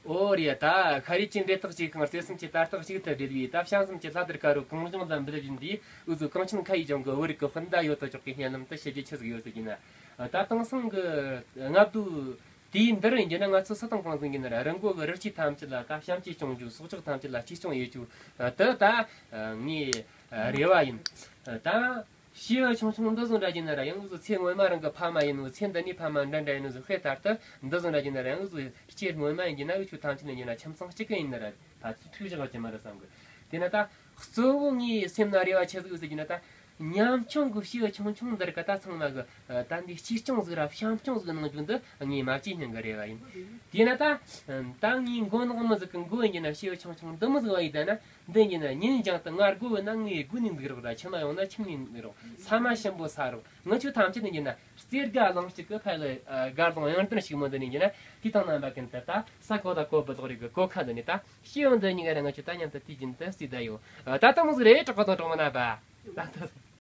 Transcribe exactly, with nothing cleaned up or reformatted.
ཨོ་རེད། ད་ཤ་རུས་ཀྱི་འབྲེལ་ཐག་གཅིག་གང་། བརྩེ་སེམས་ཀྱི་དར་ཐག་གཅིག་ཏུ་སྦྲེལ་བའི། ད་བྱམས་སེམས་ཀྱི་ལྷ་དར་དཀར་པོ་གངས་ལྗོངས་ལ་འབུད་བཞིན་པའི། འུ་ཚོ་གངས་ཅན་ཁ་ཡི་ལྗོངས་ཀྱི་བོད་རིགས་ཀྱི་སྤུན་ཟླ་ཡོད་དོ་ཅོག་གི་སྙན་ལམ་དུ་ཞུ་རྒྱུ་ཆི་ཟིག་ཡོད་ཟེར་གྱི་ན། ད་དེང་སང་གི་མངའ་བདག་དུས་འདིར་ཡིན་གྱི་ན། ང་ཚོ་སུ་དང་གང་ཟིག་ཡིན་ན་ར། རི་མགོ་གི་རི་སྐྱེས་ཐམས་ཅད་ལ་ད་བྱམས་བརྩེ་སྐྱོང་རྒྱུ། སྲོག་ཆགས་ཐམས་ཅད་ལ་གཅེས་སྐྱོང་ཡེད་རྒྱུ་དེ་ད་ངའི་རེ་བ་ཡིན། ད་བྱིས་པ་ཆུང་ཆུང་འདི་ཚོ་འདྲ་གྱི་ན་ར། ཡང་འུ་ཚོ་ཚེ་སྔོན་མ་རང་གི་ཕ་མ་ཡིན་ནོ། ཚེ་འདི་ནས་ཕ་མ་འདྲ་འདྲ་ཡིན་ནོ་ཟིག་ཤེས་ལྟར་དུ། འདི་ཚོ་འདྲ་གྱི་ན་ར། ཡང་འུ་ཚོ་སྐྱེ་སྔོན་མ་ཡིན་གྱི་ན། འུ་ཚོ་ཐམས་ཅད་ཡིན་གྱི་ན་ཁྱིམ་ཚང་གཅིག་གི་ཡིན་ན་ར། ཕ་ཚོ་ཐུག་བཞག་གི་མ་རེད་བསམ་གི། དེ་ན་ད་གཙོ་བོ་ངའི་སེམས་ན་རེ་བ་ཆི་ཟིག་ཟེར་གྱི་ན། ད་ཉམ་ཆུང་གི་བྱིས་པ་ཆུང་ཆུང་འདི་རིགས་ད་ཚང་མ་གི་ད་འདི་གཅེས་སྐྱོང་ཟིག་ར་བྱམས་སྐྱོང་ཟིག་གནང་རྒྱུ་འདི་ངའི་མ་བཅོས་སྙིང་གི་རེ་བ་ཡིན། དེ་ན་ད་ད་ངའི་མགོ་ནག་མི་ཟིག་གི་མགོ་ཡིན་གྱི་ན། བྱིས་པ་ཆུང་ཆུང་འདི་མོ་ཟིག་བ་ཡིན་ད་ན། འདི་ཡིན་ན་ཉིན་རྒྱང་དུ་ང་སྒུག་བས་ན་ངའི་སྒུག་ནས་འདུག་རོགས། ད་ཁྱིམ་ན་ཡོང་ན་ཁྱིམ་ནས་འདུག་རོགས། ས་མ་ཞིམ་པོ་ཟ་རོགས། ང་ཆོ་ཐམས་ཅད་ནི་ཡིན་ན་རྩེ་དགའ་ལང་གཅིག་གི་ཕ་ལ་དགའ་ལྡན་གཡང་སྒྲོན་ཞིག་མོ་འདི་ནི་ཡིན་ན། དེ་དང་རྣམ་པ་ཀུན་ཏུ་ད་ས་གོ་ད་གོ་བུ་ལོག་རིག་གི་གོ་ཁ་འདི་ནི་ད་ཤི་ཡོང་འདི་ཉིན་ག་ར་ང་ཆོ་ད་མཉམ་དུ་དུས་རྒྱུན་དུ་རྩེ་ད་ཡོད། ད་ལྟ་མོ་ཟིག་རེད། གྲོགས་པོ་དང་གྲོགས་མོ་རྣམ་པ། ད་ལྟ།